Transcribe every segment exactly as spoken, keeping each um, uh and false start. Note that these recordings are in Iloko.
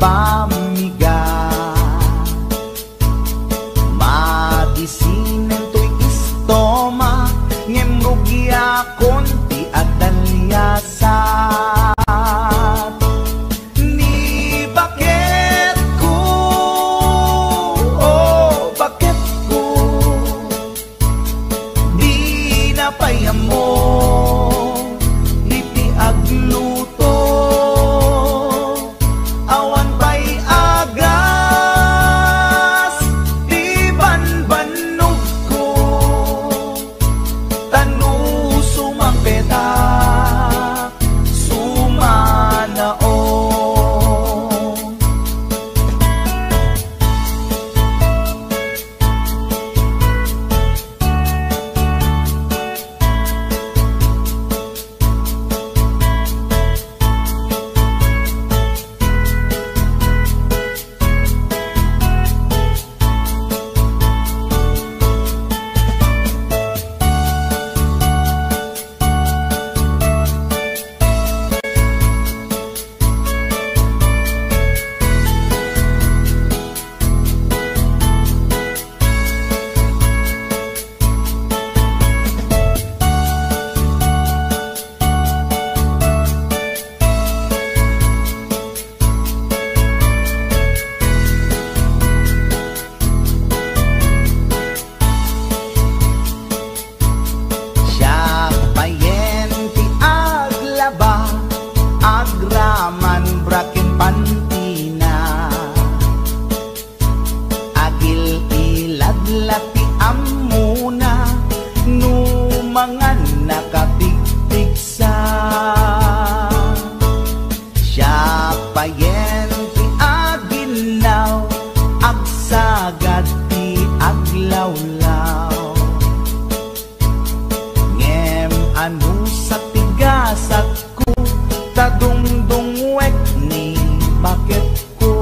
pammigat. Madisinen toy istomak, ngem rugiakon ti adda liasat. Ni baketko, o baketko, dina pay ammo iti agluto. Awan pay agas ti banbannogko, ta no sumangpetak, sumanaon. Siak payen ti aglaba, agraman bra ken pantina. Agil-ilad la ti ammona no mangan nakapigpigsa. Siak payen ti aginnaw, agsagad ti aglawlaw. Ngem anusak ti gasatko, ta dungdungwek ni baketko.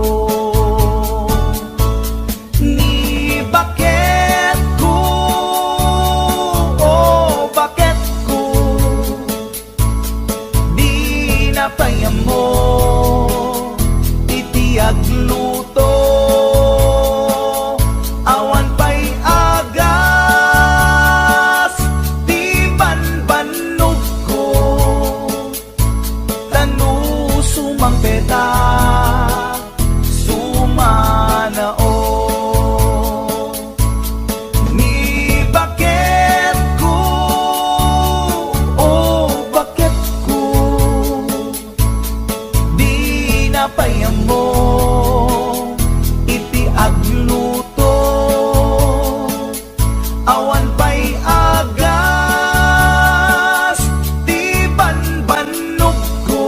Ni baketko, o baketko, dina pay ammo iti agluto. Awan pay agas ti banbannogko, ta no sumangpetak, sumanaon. Ni baketko, o baketko, dina pay ammo iti agluto. Awan pay agas ti banbannogko,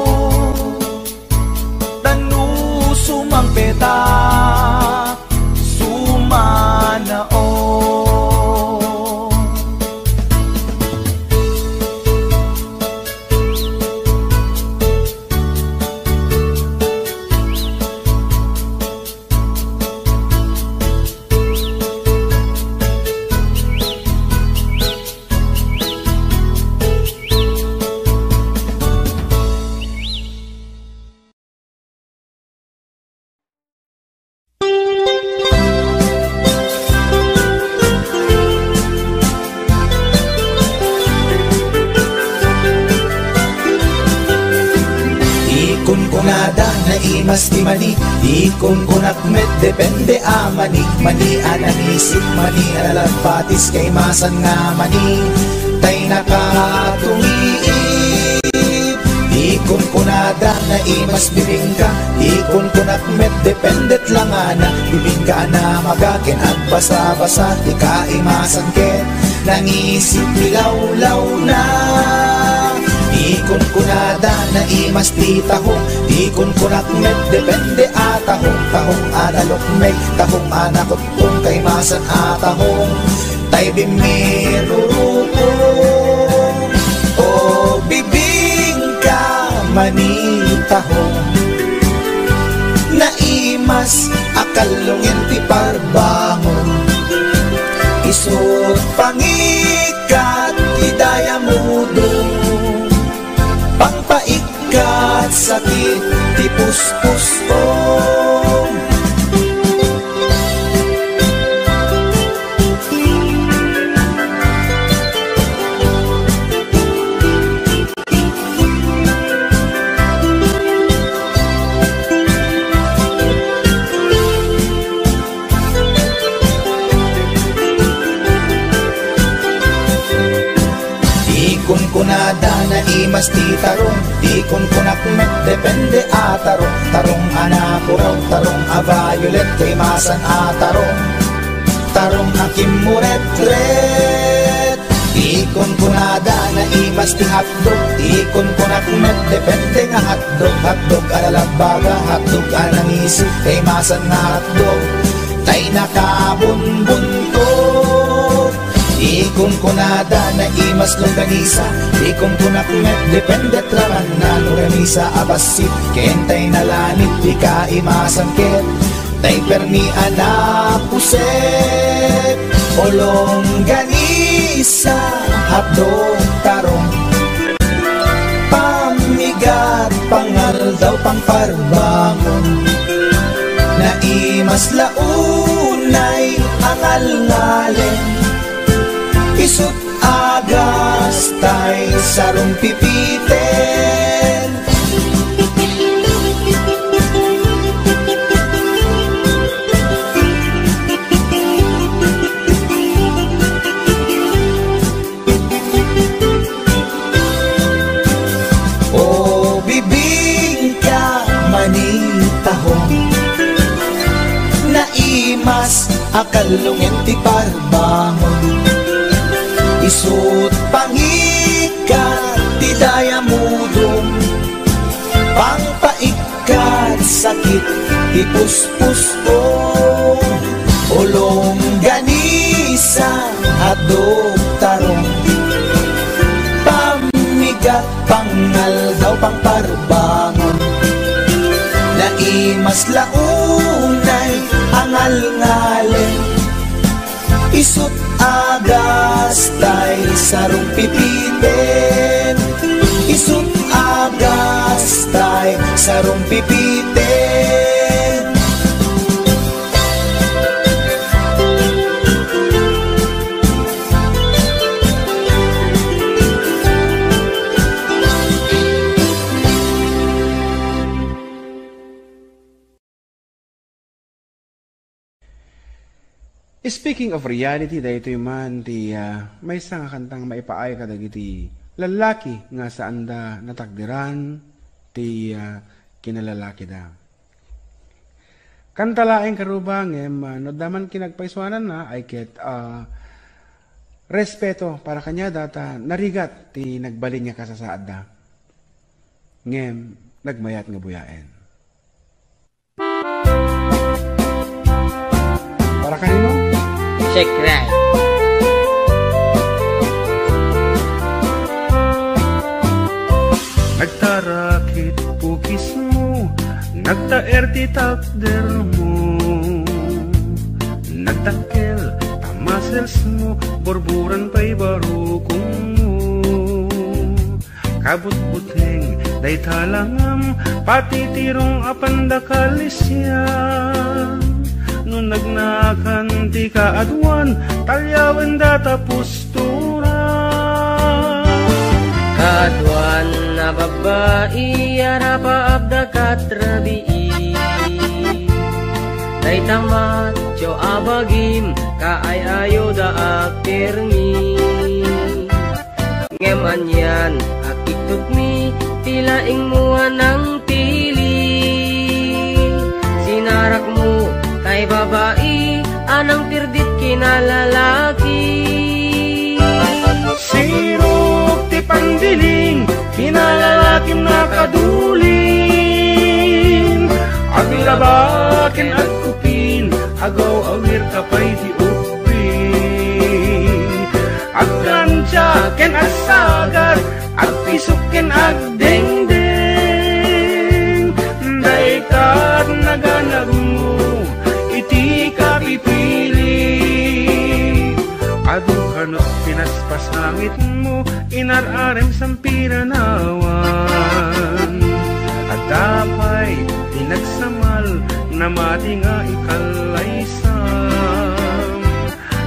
ta no sumangpetak, sumanaon. Di kunkunada, naimas ti mani. Di kunkunak met, depende a mani. Mani a nangisip, mani a nalagpatis, kaimasan nga mani tay nakatumiip. Di kunkunada, naimas bibingka. Di kunkunak met, dependet langana. Bibingka a namaga ken agbasa-basa, ti kaimasan ket nangisip ti lawlawna. Di kunkunada, naimas ti tahong. Di kunkunak met, depende a tahong. Tahong a nalukmeg, tahong a nakutpong, kaimasan a tahong tay bimmirurukong. O bibingka, mani tahong, naimas a kallungen ti parbangon. Isut' pangikat ti dayamudong, pangpaikkat sakit ti puspusom. Di kunkunada naimas ti tarong, di kunkunak met depende a tarong, tarong a napuraw, tarong a violet, kaimasan a tarong, tarong a kimmuretret. Di kunkunada naimas ti hotdog, di kunkunak met depende nga hotdog, hotdog a nalabbaga, hotdog a nangisip, kaimasan nga hotdog, tay nakabunbuntot. Di kunkunada naimas longganisa, di kunkunak met depende traman na longganisa a bassit, ken tay nalanit, di kaimasan ket tay permi a napuset. O longganisa, hotdog, tarong, pamigat, pangaldaw, pangparbangon, naimas la unay a ngalngalen, isut' agas tay sarumpipiten. O bibingka, manitahong, naimas a kallungen ti parbangon. Isut' pangikat ti dayamudom, pangpaik- kat sakit ti puspusom. O longganisa, hotdog, tarong, pamigat, pangaldaw, pangparbangon, naimas la unay a ngalngalen. Isut' agas tay sarumpipiten. Isut' agas tay sarumpipiten. Speaking of reality, daytoy man ti, ah, maysa nga kantang maipaay kadagiti lallaki nga saanda natakderan ti, ah, kinalalakida. Kanta laeng karuba, ngem, ah, no adda man kinagpaisuananna, ay ket, ah, respeto para kaniada ta narigat ti nagbalin nga kasasaadda. Ngem, nagmayat nga buyaen. Para kanino? Check right. Nagtarakit pukismo, nagtaer ti takdermo. Nagdakkel ta musclesmo, burburan pay barukongmo. Kabutbuteng dayta langam, patitirong a pandakal isian. No nagnakan ti kaaduan, talyawen data pusturan. Kaaduan a babbai, arapaapda kat rabii. Dayta macho a bagim, kaay-ayoda a permi. Ngem anian a kiktutmi ti laingmo a nangpili. Sinarakmo tay babai a nangtirdit kinalalaki. Sirok ti pandiling, kinalalakim nakadulin. Aglaba ken agkupin, agaw-awir ka pay ti ubbing. Agplancha ken agsagat, agpisok ken agdengdeng. Dayta naganagmo iti kapipili. Adu kano pinaspasangitmo, inar-arem sampiranawan. Madi nga ikallaysan,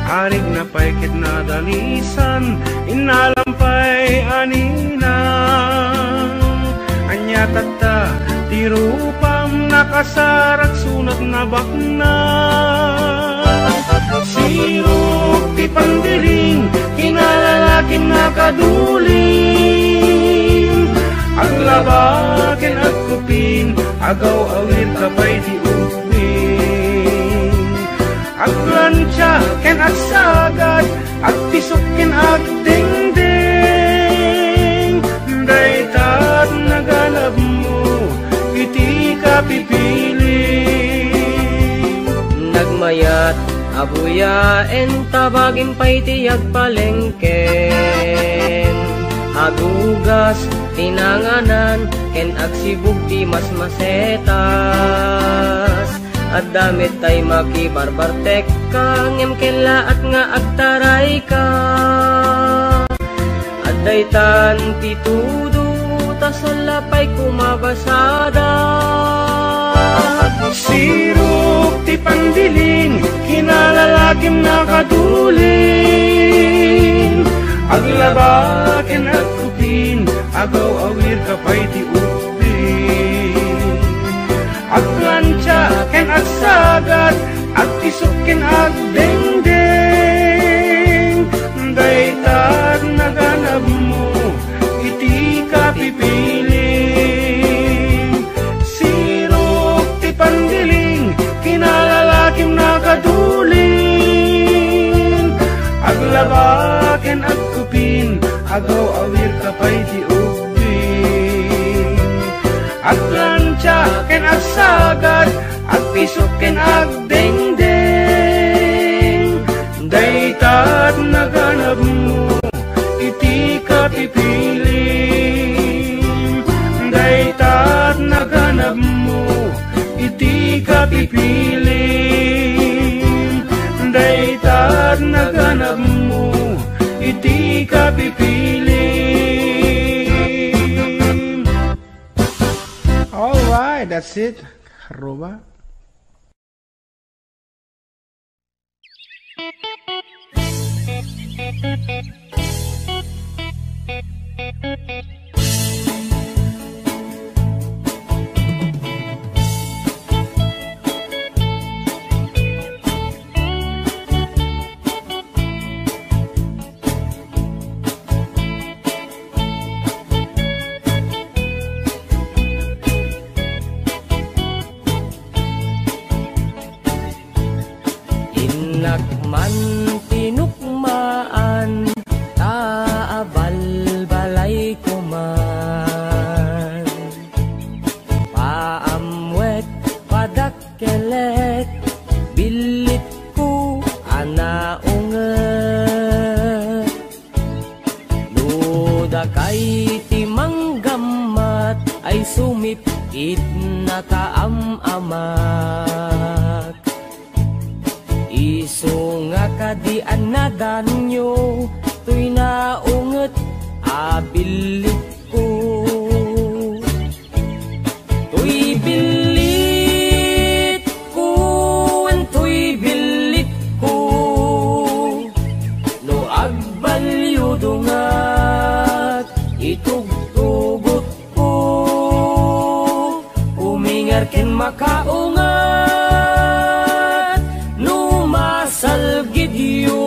arigna pay ket nadalisan, innalam pay a ninang. Ania tatta ti rupam, nakasarak sunat nabaknang? Sirok ti pandiling, kinalalakim nakaduling. Aglaba ken agkupin, agaw-awir ka pay ti ubing. Agplantia ken agsagad, agpisok ken agdengdeng. Dayta ti naganabmo iti kapipilim. Nagmayat a buyaen, tabagim pay ti agpalengken. Agugas ti nanganan ken agsibug ti masmasetas. Adda met tay makibarbartekka, ngem kellaat nga agtarayka. Adda itan ti tudo, ta salla pay kumabasada. Sirok ti pandiling, kinalalakim nakaduling. Aglaba ken agkupin, agaw-awir ka pay ti ubing. Agplantia ken agsagad, agpisok ken agdengdeng. Dayta ti naganabmo iti kapipilim. Sirok ti pandiling, kinalalakim nakaduling. Aglaba ken agkupin, agaw-awir ka pay ti ubing. Agplantia ken agsagad, agpisok ken agdengdeng. Dayta ti naganabmo iti kapipilim. Dayta ti naganabmo iti kapipilim. Dayta ti naganabmo iti kapipilim. All right, that's it. Roba. Innak man tinukmaan, ta abalbalayko man. Paamwek, padakkelek, billitko a naunget. No dakay ti manggammat ay sumip-it nakaam-amak. Isu nga kadi a nadanyo toy naunget a billitko. Toy billitko, wen toy billitko, no agbalyo dungat, itugtugotko, umingar ken makaungat, no masalgidyo.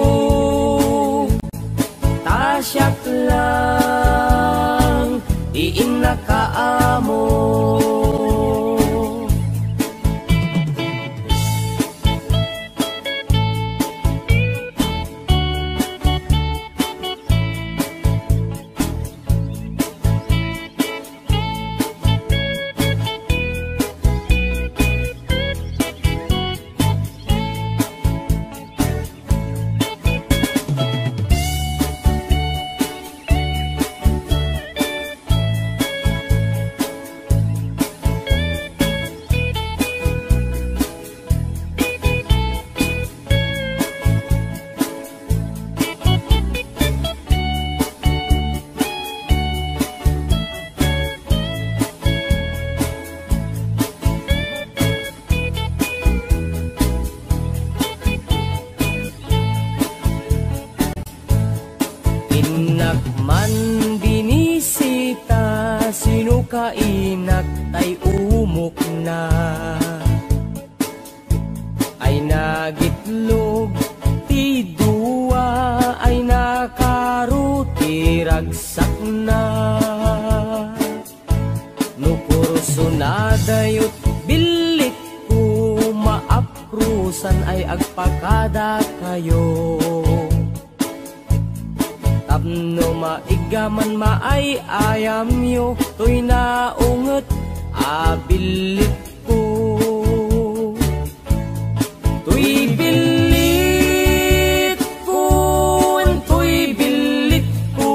Ta siak lang ti innakaammo. na ay nagitlog ti dua ay nakaro ti ragsakna. No kursunadayot billit ko, maaprusan ay agpakadakayo. Tapno maiggaman maay-ayamyo toy naunget a billitko. Toy billitko, toy billitko,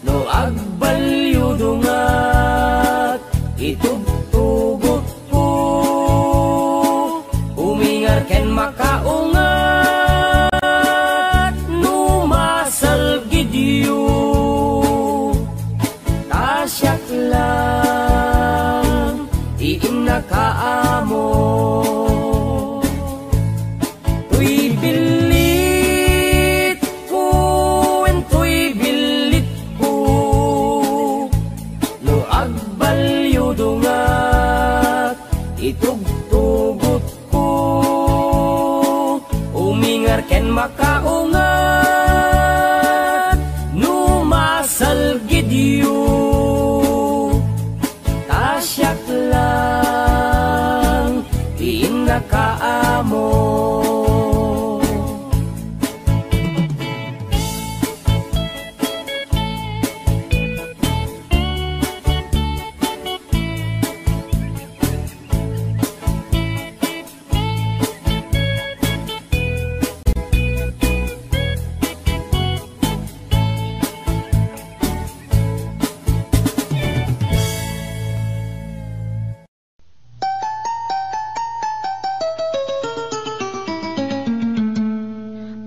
no agbalyo dungat itugtugot ko, umingar ken makaungat no masalgidyo, ta siak lang ti innakaamo. Toy billitko, toy billitko, no agbalyo dungat itugtugot ko, umingar ken makaungat no masalgidyo, ta siak lang ti innakaamo.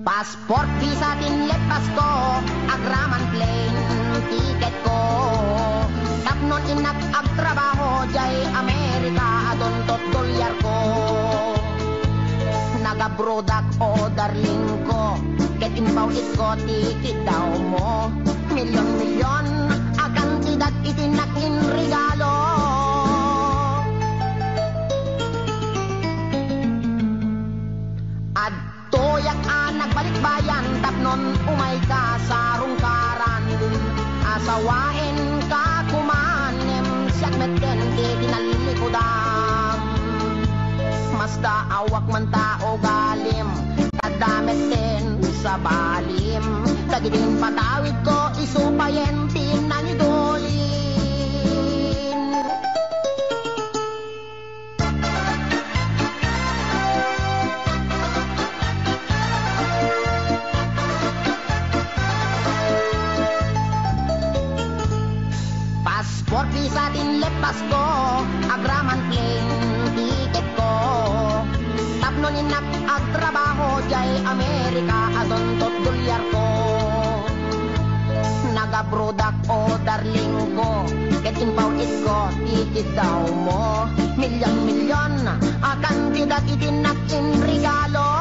Passport, visa, tinlepasko, agraman plane ticket ko. Tapnon innak agtrabaho jay Amerika, adunto dolyar ko. Nagabrodak, o darling ko, ket impaw-itko ti kiddawmo. Milyon-milyon a kantidat iti innak inregalo. Ad- Toyak a nagbalikbayan tapnon umayka sa rungkaran. Asawaenka koman ngem siak metten ti tinallikudam. Masda awak man ta ugalim, adda metten sa balim. Dagiti impatawidko isu payen ti nangidulin. Passport, visa, tinlepasko, agraman plane ticket ko. Tapno innak agtrabaho jay Amerika, adunto dolyar ko. Nagabrodak, o darling ko, ket impaw-itko ti kiddawmo. Milyon-milyon a kantidat iti innak inregalo.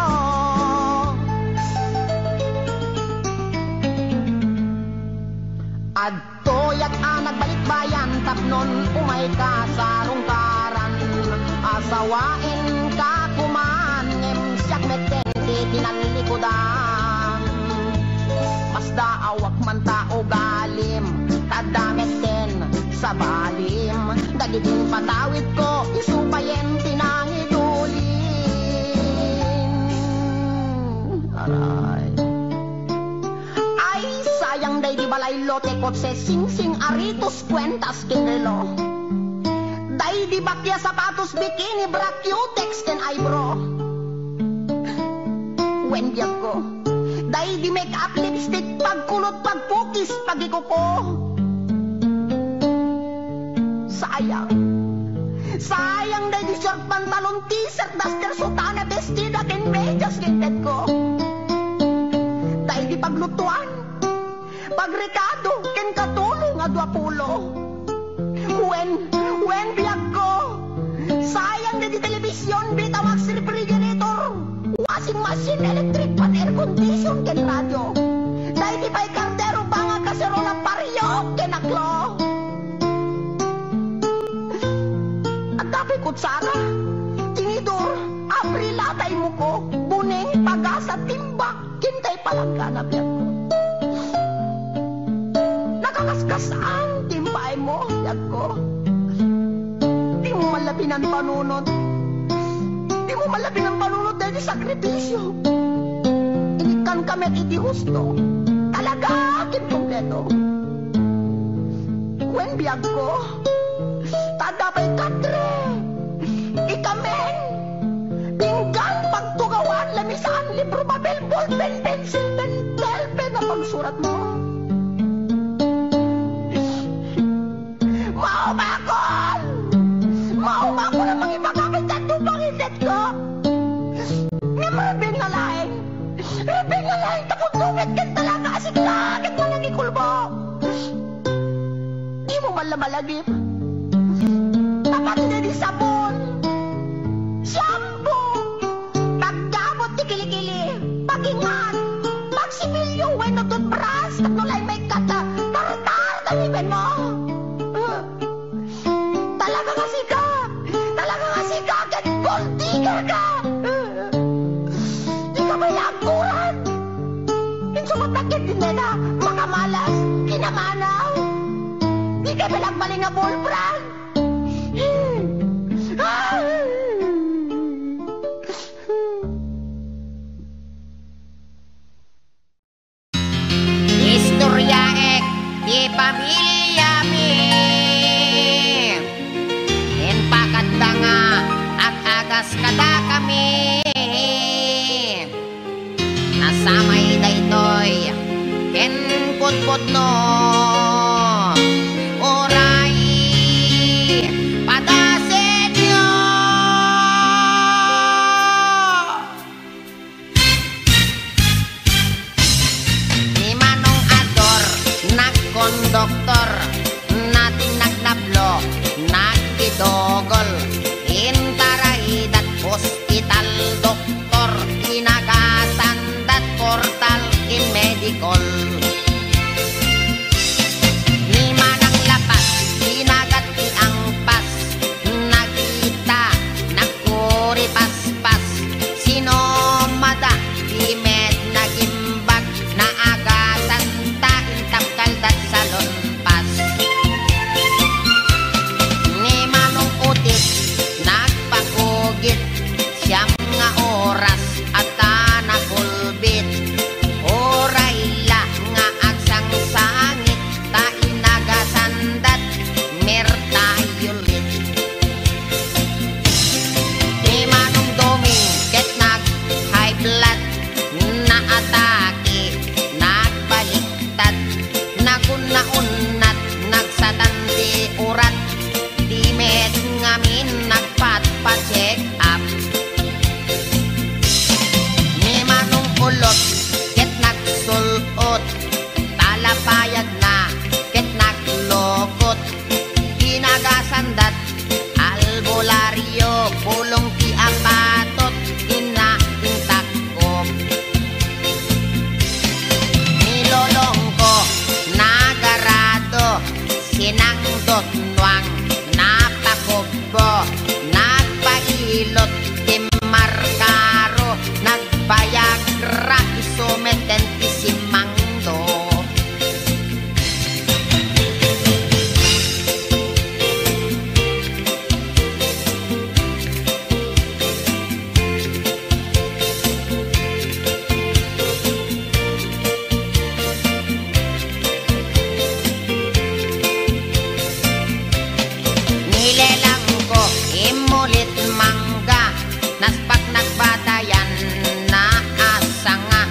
Ad- Toyak a nagbalikbayan tapnon umayka sa rungkaran. Asawaenka koman ngem siak metten ti tinallikudam. Masda awak man ta ugalim, ta adda metten sa balim. Dagiti impatawidko isu payen ti nangidulin. Aray. Ay, sayang daydi balay, lote, kotse, singsing, aritos, kuentas ken relo. Daydi bakia, sapatos, bikini, bra, cutex ken eyebrow. Wen biagko. Daydi make-up, lipstick, pagkulot, pagpukis, pagikuko. Sayang. Sayang daydi short pantalon, t-shirt, duster, sutana, bestida, ken medias ken petko. Daydi paglutuan, pagrekado, ken katulong a duapulo. Wen, wen, biagko. Sayang daydi television, Betamax, refrigerator, washing machine, electric fan, air condition, ken radio. Daydi pay kardero, banga, kaserola, pariok, ken aklo. Kutsara, tinidor, abrila ta immukok, buneng, pagasa, timbak, kintay palanggana biagko. Nakakaskas-an ti impaaymo, biagko. Dimo man la pinanpanunot. Dimo man la pinanpanunot daydi sakripisio. Inikkanka met iti husto. Talaga ket kompleto. Wen, biagko, ta adda pay katre, ikamen, pinggan, pagtugawan, lamisaan, libro, papel, ballpen, pensil, pentel, pen a pagsuratmo. Maumakon! Maumakon a mangibaga pay daytoy pangitedko! Ngem rubing nga laeng! Rubing nga laeng ta pudno met ken talaga a sika ket manangikulbo! Dimo man la malagip. Apat daydi sabon, shampoo, pagdabot ti kilikili, pagingan, pagsipilyo wenno toothbrush tapno laeng maikkat, tartar ta ngipinmo. Talaga nga sika! Talaga nga sika ket gold digger ka! Dika pay la agkuran! Insumatak ket dinta makamalas, kinamanaw! Dika pay la agbalin nga bull frog! Istoryaek ti pamiliami. Impakadda nga ag-agas kadakami. Nasamay daytoy ken pudpudno. Uray, padasenyo! Ni Manong Ador, nagkonduktor, nating nagnablo, nagkidogol, intaray dat ospital doktor, inagasan dat portal ken medikol. Ni Manang Lapas, inagat ti angpas, nagita, nagkuripaspas, sinummada, di met nagimbag, naagasan ta intapkal dat salunpas. Ni Manong Utit, nagpakugit, siam nga oras, adda nakulbit. Uray la nga agsangsangit, ta inagasan dat mertayulit. Ni Manong Doming ket nag-high blood, naatake, nagbaliktad, nagunnagunnat, nagsatan ti urat, di met ngamin nagpatpa-check up. Ni Manong Ulot ket nagsul-ot, talapayagna ket naglukot. Inagasan dat albularyo, pulong ti apatot, inna intakkop. Ni Lolongko, nagarado, sinangdot nuang, napakubbo, nagpailot, timmarkaro, nagbayagra, isu met ti simangdo. Nilelangko, immulit mangga, naspak nagbatayan, naasanga,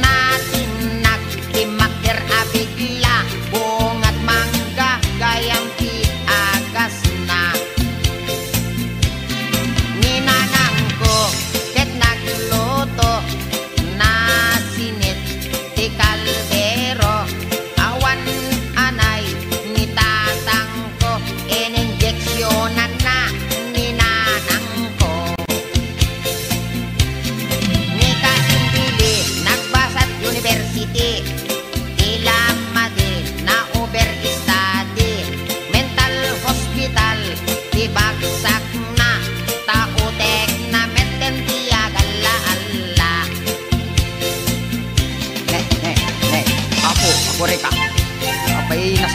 natinag, timmakder a bigla, bungat mangga, gayam ti agasna. Ni nanangko ket nagluto, nasinit ti kaldero, awan anay ni tatangko, ininjeksionanna ni nanangko.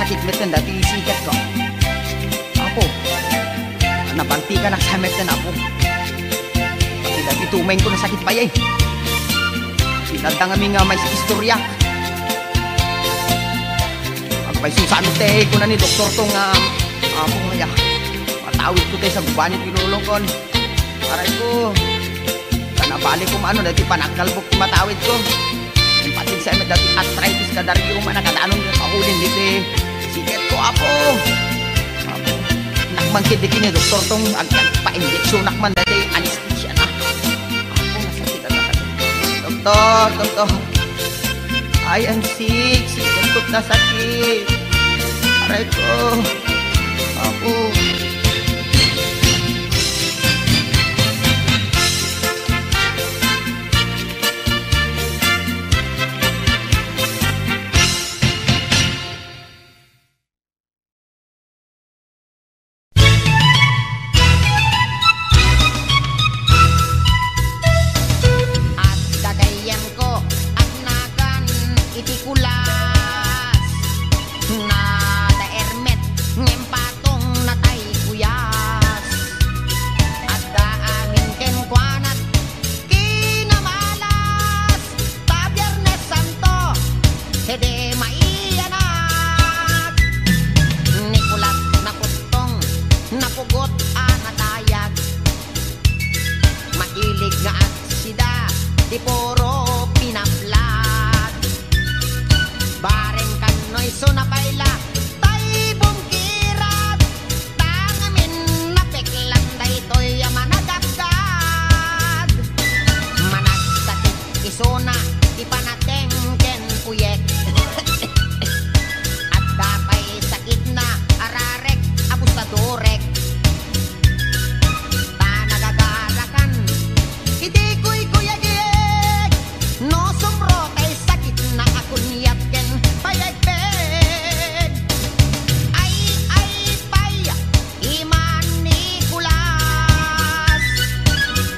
Sakit metten dati siketko. Apo, napantikan sa metten, Apo. Dati tumengko nasakit pay, eh. Pinadda ngamin nga may istorya. Agpayso sa metten, kuna ni doktor to nga, Apo, aya, matawid ko tayo sa gubanit ilulong kon. Aray ko. Kana bali ko maano dati panagkalbok ti matawid ko. Impatid sa met dati arthritis kada reumato, nakadanon nga kaulin diti siketko, Apo. Apo. Nakman kit diti ni doktor tong ag-, agpa-injectionak man dati anesthesia na. Apo, nasakit ang nakad-, doktor, doktor. I am sick, sick, ang nasakit. Aray ko. Apo. Adda gayyemko, agnagan iti kulas. Nadaer met, ngem patong natay kuyas. Adda amin kenkuana, kinamalas, ta Biernes Santo, sede maiyanak. Ni kulas naputtong, napugot a natayag. Mahilig nga agsida ti puro pinaplag. Bareng kanno isu na pay la tay bungkirat. Tangamin napeklan daytoy a managagad. Managsakit isuna ti panateng ken uyek. Adda pay sakitna a rarek a busadurek. Ta nagagarakan iti kuykuyagek. No sumro tay sakitna a kunyat ken payegpeg. Ay, ay, pay, Iman ni Kulas,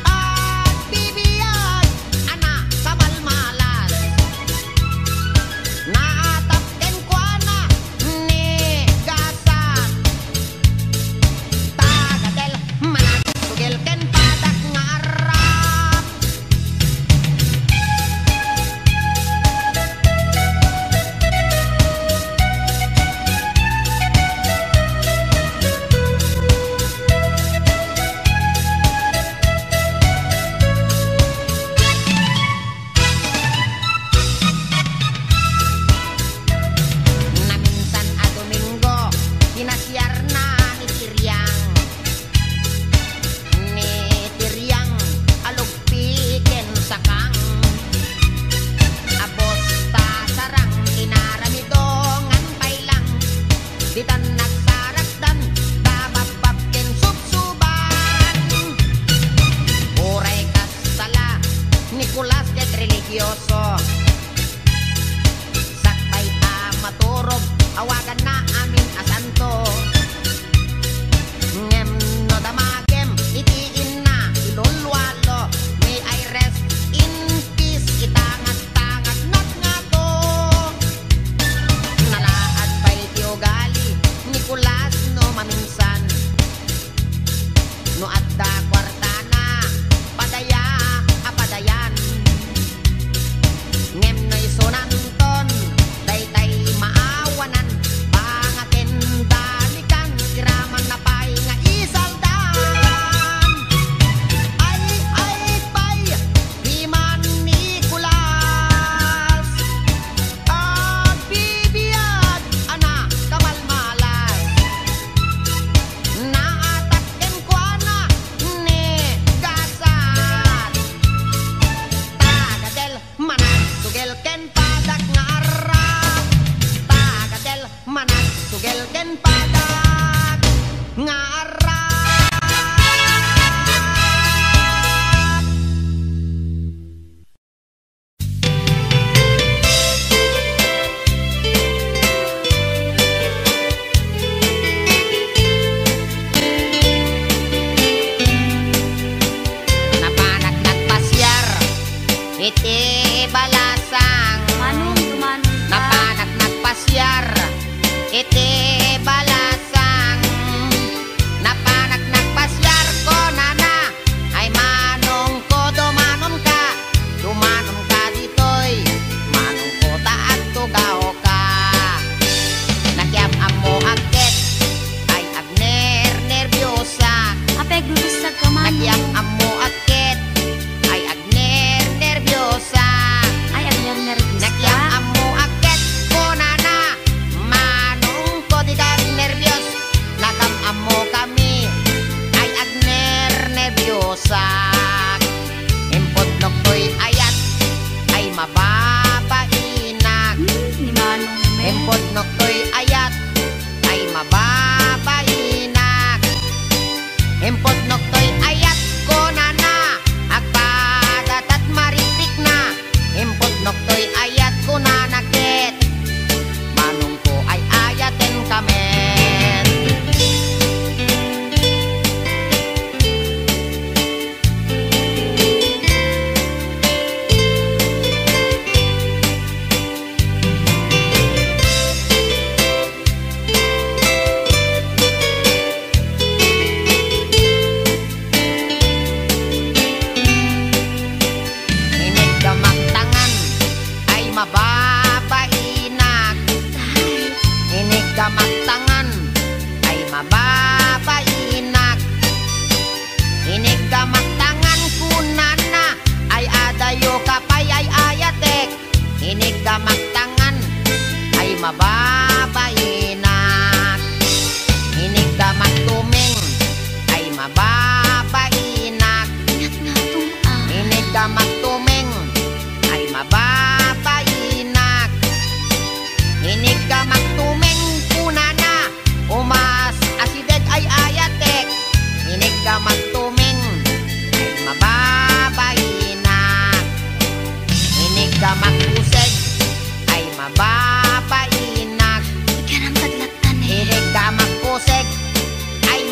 agbibiag a nakamalmalas. Naatap kenkuana ni Gasat.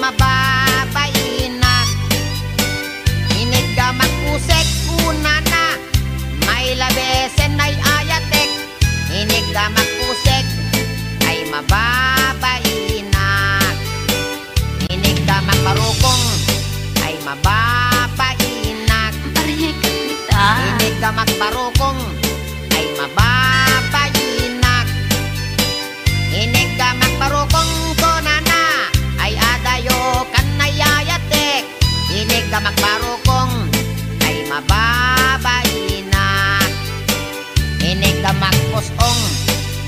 Mababainak. Iniggamak pusek, kunana, may labesen ay ayatek. Iniggamak pusek, ay mababainak. Iniggamak barukong, ay mababainak. Ariek kita. Iniggamak barukong, ay mababainak. Iniggamak barukong, kunana, ay adayo kan nayayatek. Iniggamak barukong, ay mababainak. Iniggamak pus-ong,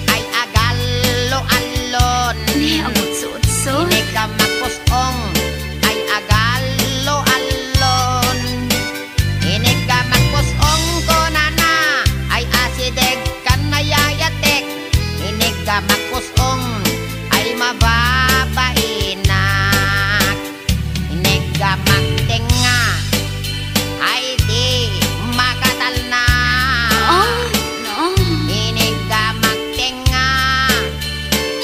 ay agallo-allon. Ni, agutso-utso. Iniggamak pus-ong, ay agallo-allon. Iniggamak pus-ong, kunana, ay asideg kan nayayatek. Iniggamak pus-ong, ay mababainak. Iniggamak tengnga, ay di makatalna. Oh, no. Iniggamak tengnga,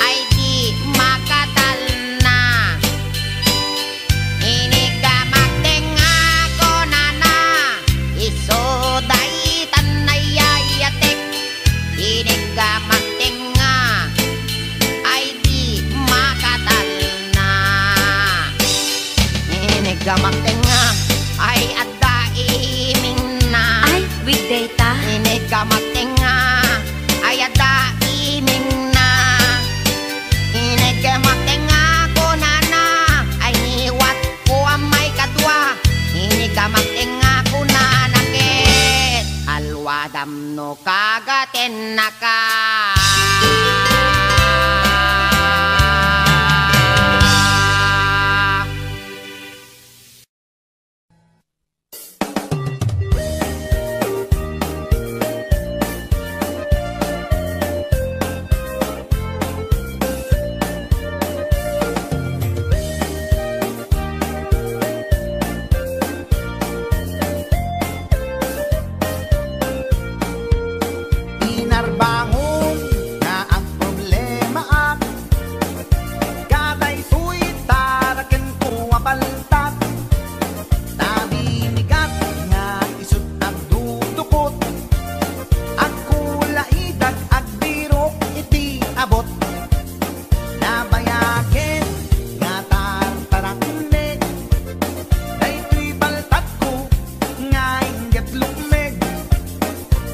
ay di makatalna. Iniggamak tengnga, kunana, isu daytan nayayatek. Iniggamak tengnga, ay di makatalna. Iniggamak tengnga, ay adda imingna. Ay, weekday ta. Iniggamak tengnga, ay adda imingna. Iniggamak tengnga, kunana, ay ngiwat ko a maikadua. Iniggamak tengnga, kunana ket, alwadam no kagatennaka. Pinarbangon nga agproblemaak, kadaytoy tarakenko a paltat. Nabinigat nga isut' agdudukot, agkulaidak, agbirok iti abot. Nabayagen nga tartaraknek daytoy paltatko nga inggep lukmeg.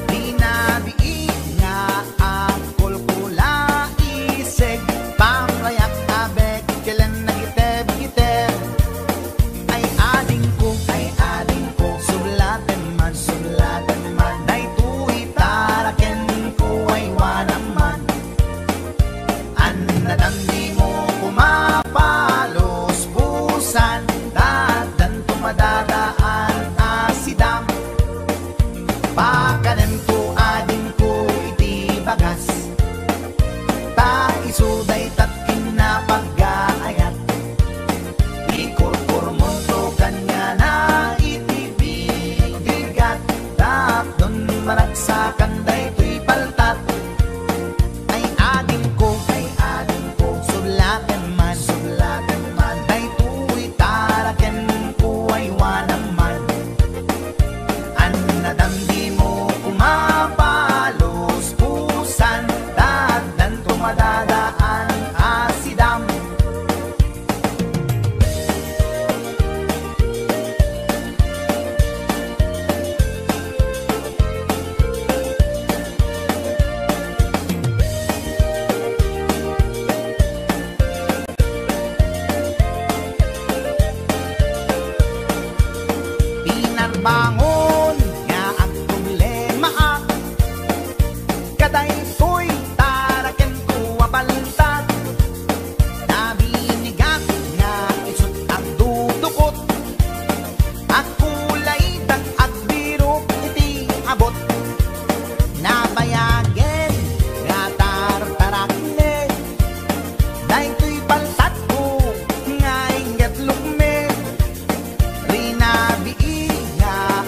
Dinabii nga agkulkulaiseg, pamrayak a bekkelen nagitebgiteb. Ay adingko, ay adingko, sublatem man, sublatem man, daytoy tarakenko, aywanam man. Annadam dimo koma paluspusan, ta addanto madadaan a sidam. Pakanemto adingko iti bagas, ta isu daytat kinna paggaayat. Ikurkurmonto kaniana iti bibigat, tapno maragsakan daytoy paltat. Ay adingko, ay adingko, sublatem man, sublatem man, daytoy tarakenko, aywanam man. Annadam dimo koma paluspusan, ta addanto madadaan a sidam. Pinarbangon nga agproblemaak, kadaytoy tarakenko a paltat. Nabinigat nga isut' agdudukot, agkulaidak, agbirok iti abot. Nabayagen nga tartaraknek daytoy paltatko nga inggep lukmeg. Rinabii nga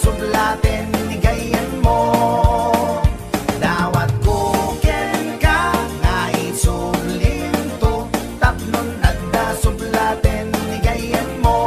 Sublaten ni gayyemmo. Dawatko kenka nga isublinto tapnon adda sublaten ni gayyemmo.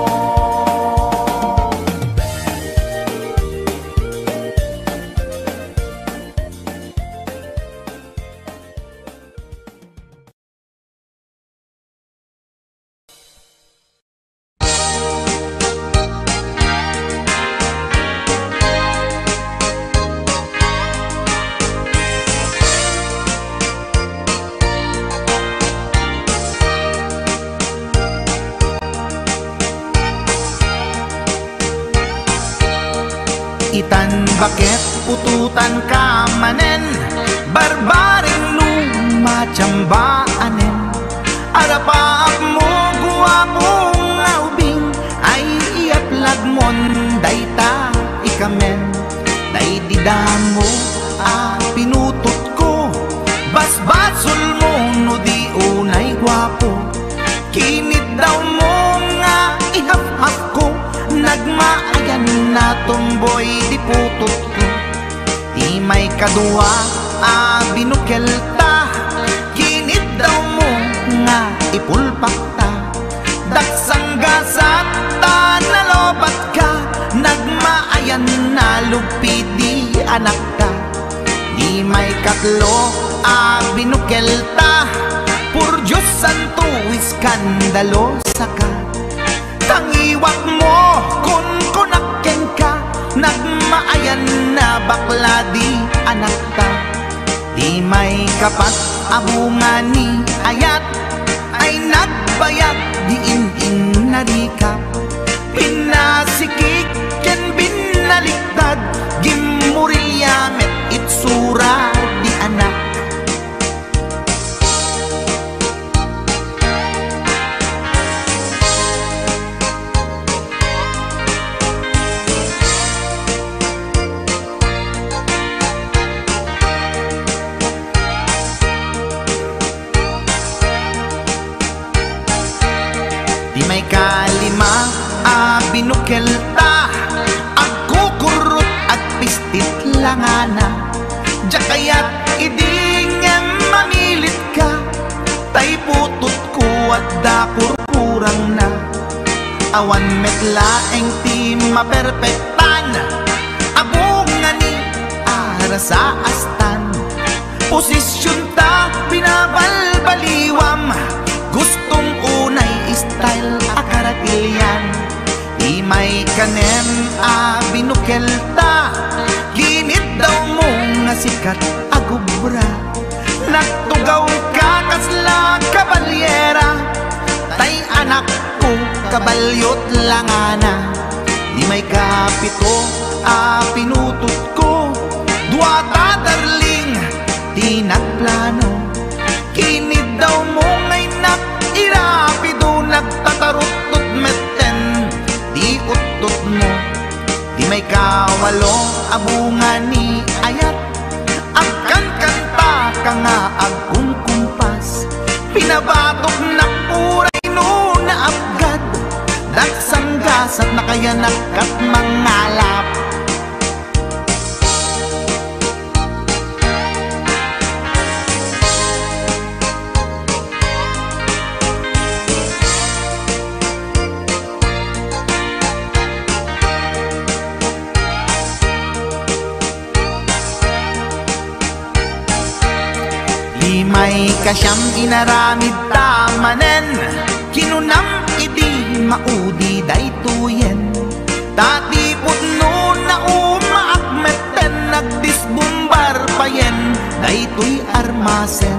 Itan baket putotanka manen, barbareng no matiambaanen. Arapaapmo, guapo nga ubing, ay iyaplagmon dayta ikamen. Daydi damo a pinutotko, basbasolmo no di unay guapo. Kiniddawmo nga ihafhafko, nagmaayan a tomboy di putotko. Ti maikadua a binukelta, kiniddawmo nga ipulpakta. Daksanggasat ta nalobatka, nagmaayan a lugpi di anakta. Ti maikatlo a binukelta, por Dios santo, eskandalosaka. Tangiwakmo, kunkunak kenka, nagmaayan a bakla di anakta. Ti maikapat a bunga ni ayat ay nagbayag di in-innarikap. Pinasikik ken binaliktad, gimmurilya met itsura di anak. Ti maikalima a binukelta, agkukurrot, agpistit langana. Diak kayat idi ngem mamilitka, tay putotko adda kurkurangna. Awan met laeng ti maperpektan, a bunga ni arasaastan. Posisionta binabalbaliwam, gustom unay style a karatilian. Ti maikanem a binukelta, kiniddawmo nga sikat a gubra. Nagtugawka kasla kabalyera, tay anakko kabalyot langana. Ti maikapito a pinutotko, duata darling ti nagplano. Kiniddawmo nga innak irapido, nagtataruttot metten ti uttotmo. Ti maikawalo a bunga ni ayat, agkankantak nga agkungkumpas. Pinabatoknak uray no naapgad, daksanggasat nakayanak kat mangalap. Ti maikasiam inaramidta manen, kinunam idi maudi daytoyen. Ta ti pudno naumaak metten, nagdisbumbar payen daytoy armasen.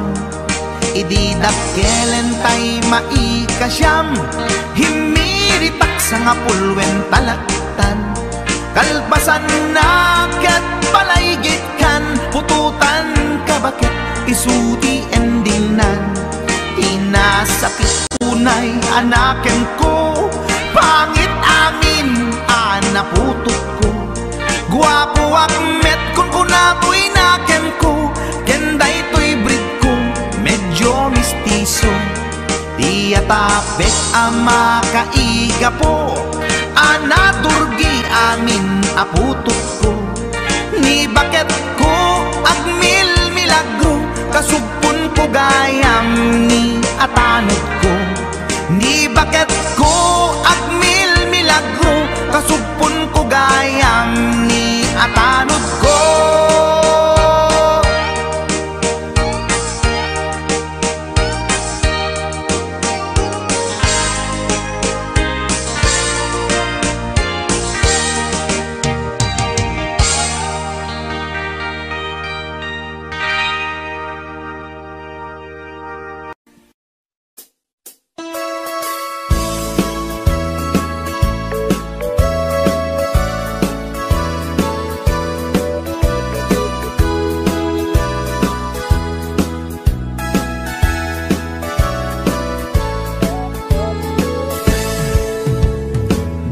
Idi dakkelen tay maikasiam, himmiritak sangapulwen talaktan. Kalpasanna ket palaygitkan, putotanka baket isu ti endingnan. Ti nasakit unay a nakemko, pangit amin a naputotko. Guapoak met, kunkuna toy nakemko, ken daytoy breedko, medyo mestizo. Ti atapek a makaigapo a nadurgi amin Aputotko, ni baketko agmilmilagro, kasugponko gayam ni atanodko. Ni baketko agmilmilagro, kasugponko gayam ni atanodko.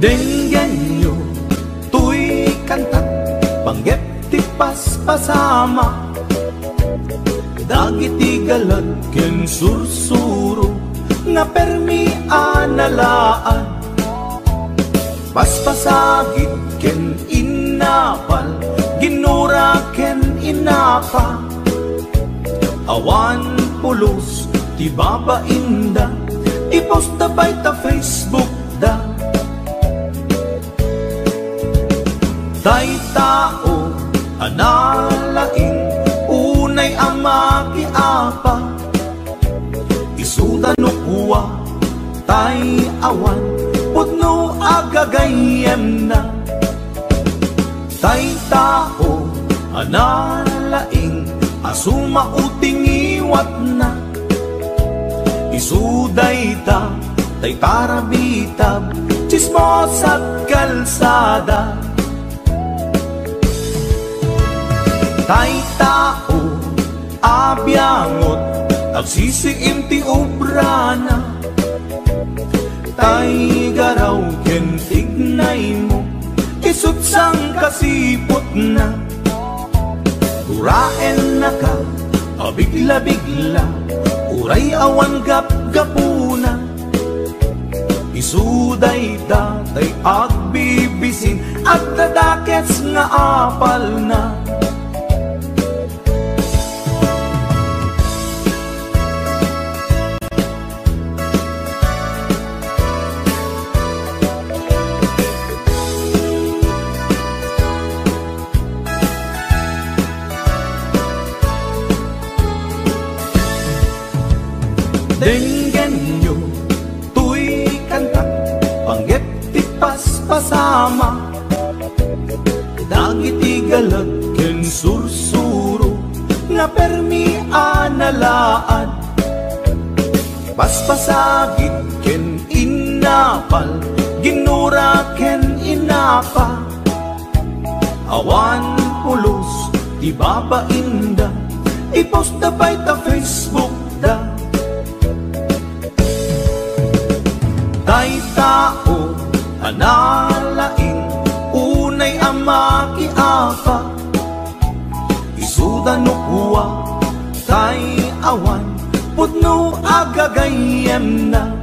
Denggenyo toy kanta, panggep ti paspasama. Dagiti galad ken sursuro nga permi a nalaan. Paspasagid ken innapal, ginura ken innapa. Awan pulos ti babainda, i-post da pay ta Facebook da. Tay tao a nalaing, unay a makiapa, isuda no kua tay awan pudno a gagayyemna. Tay tao a nalaing a sumao ti ngiwatna. Isu dayta tay tarabitab, tsismosa't kalsada. Tay tao a biangot, agsisiim ti obrana. Tay garaw ken tignaymo, isu't sangkasiputna. Guraennaka a bigla-bigla, uray awan gapgapuna. Isu dayta tay agbibisin, agdadakes nga apalna. Denggenyo toy kanta, panggep ti paspasama. Dagiti galad ken sursuro nga permi a nalaad. Paspasagid ken innapal, ginura ken innapa. Awan pulos ti babainda, i-post da pay ta Facebook da. Tay tao a nalaing, unay a makiapa. Isuda no kua tay awan pudno a gagayyemna.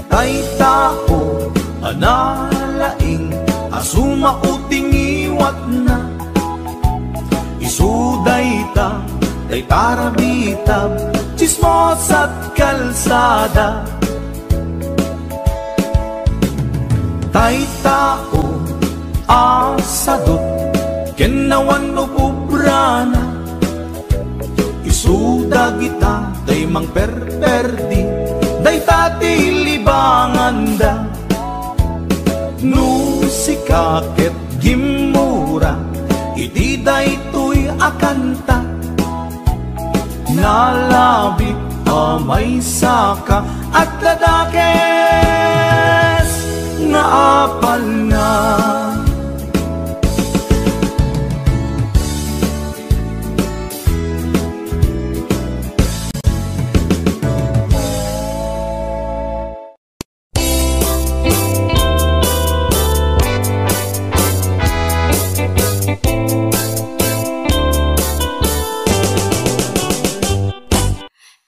Tay tao a nalaing a sumao ti ngiwatna. Isu dayta tay tarabitab, tsismosa't kalsada. Tay tao a sadut ken awan no pobrana, isu dagita tay mangperperdi, dayta ti libanganda. No sika ket gimmura iti daytoy a kanta, nalabit a maysaka, agdadakes nga apalna.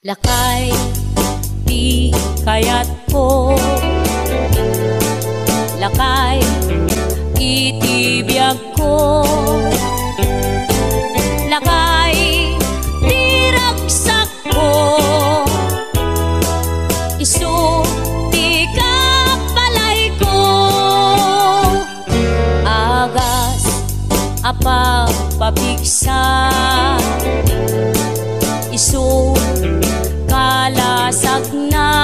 Lakay ti kayatko. Lakay Lakay ti ragsakko, isu ti kabalayko. Agas a pagpapigsa, isu kalasagna.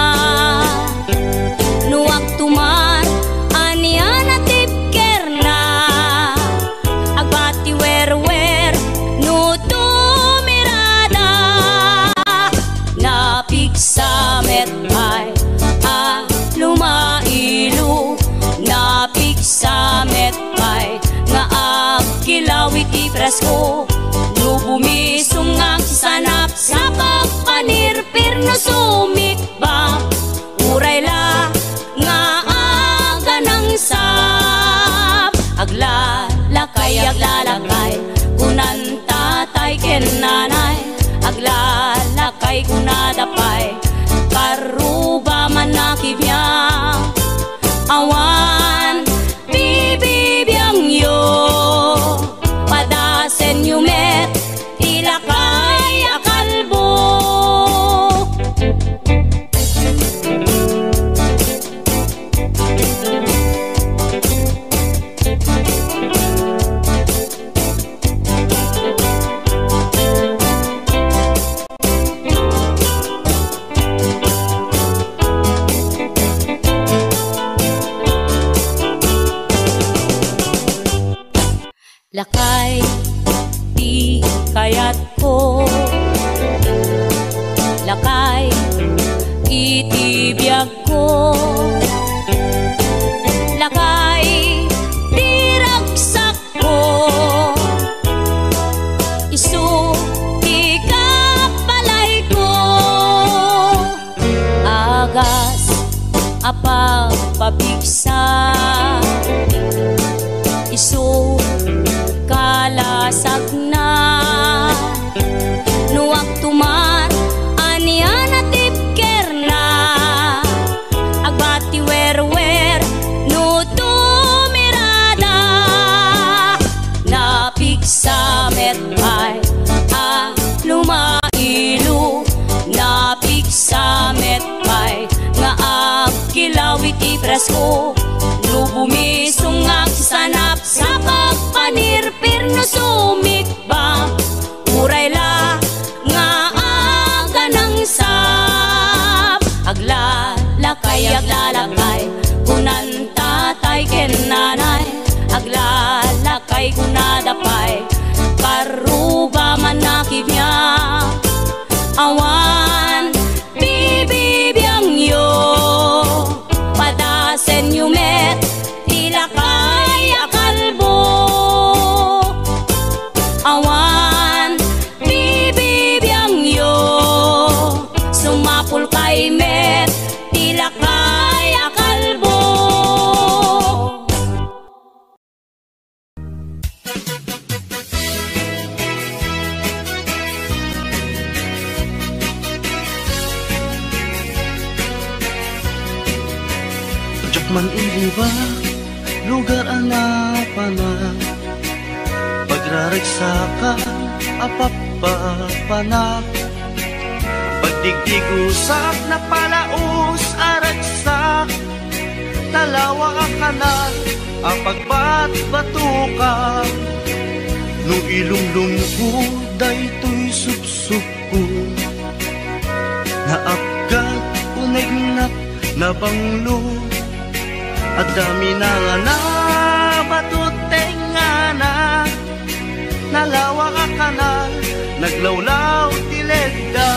No agtuman, ania ti ibkerna? Agbati werwer no tumirada. Napigsa met pay a lumailo, napigsa met pay nga agkilaw iti presko. No bumisong nga agsasanap sa pagpanirpir, no sumikbak, uray la nga aganangsap. Aglalakay, aglalakay, kunan tatay ken nanay. Aglalakay, kunada pay, karuba man a kibiang. Awan ti bibiangyo, padasenyo met ti lakay a kalbo. Lakay ti kayatko, lakay iti biagko, lakay ti ragsakko, isu ti kabalayko. Agas a pagpapigsa, isu kalasagna. No agtuman, ania ti ibkerna? Agbati werwer no tumirada. Napigsa met pay a lumailo, napigsa met pay nga agkilaw iti presko. No bumisong nga agsasanap sa pagpanirpir, no sumikbak, uray la nga aganangsap. Aglalakay, aglalakay, kunan tatay ken nanay. Aglalakay, kunada pay, karuba man a kibiang. Awan ti bibiangyo, padasenyo met ti lakay a kalbo. Awan ti bibiangyo, sumapulkay met ti lakay a kalbo. Diak man iliba, lugar a napanak, pagraragsakan a pappapanak, pagdigdigusak, napalaos a ragsak, nalawa a kanal a pagbatbatukan. No ilumlumko daytoy supsupko, naapgad, unegnak, nabanglo, adda minangana, bato tengngana. Nalawa a kanal, naglawlaw ti ledda.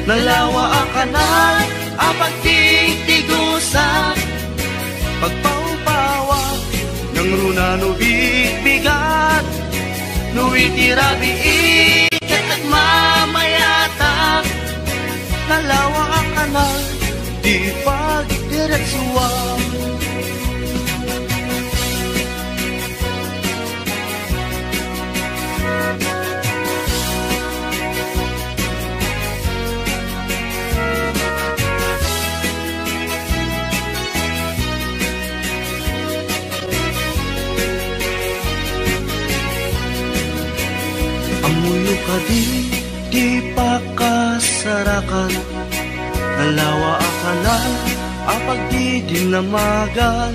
Nalawa a kanal a pagtigtigusak, pagpawpawak, nangruna no bigbigat. No iti rabii ket agmamayatak, nalawa a kanal ti pagdiretsuan. Kadi ti pakasarakan, nalawa a kanal a pagdidinamagan.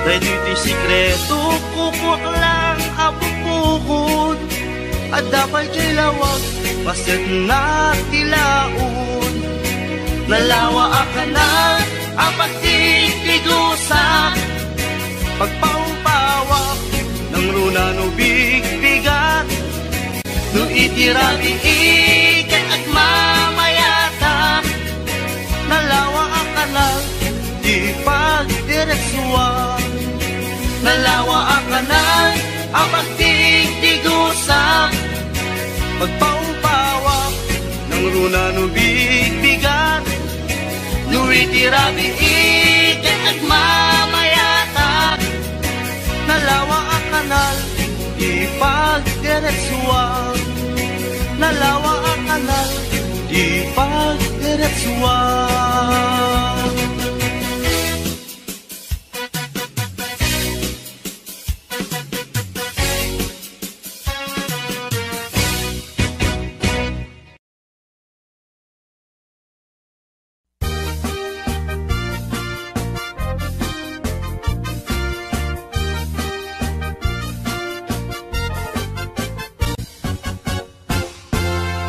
Daytoy ti sekreto, kukuak lang a bukbukod. Adda pay ti lawag, paset na ti laod. Nalawa a kanal a pagtigtigusak, pagpaupawak, nangruna no bigbigat. No iti rabii ket agmamayatak, nalawa a kanal ti pagdiretsuan. Nalawa a kanal a pagtigtigusak, pagpaupawak, nangruna no bigbigat. No iti rabii ket agmamayatak, nalawa a kanal ti pagdiretsuan. Nalawa a kanal ti pagdiretsuan.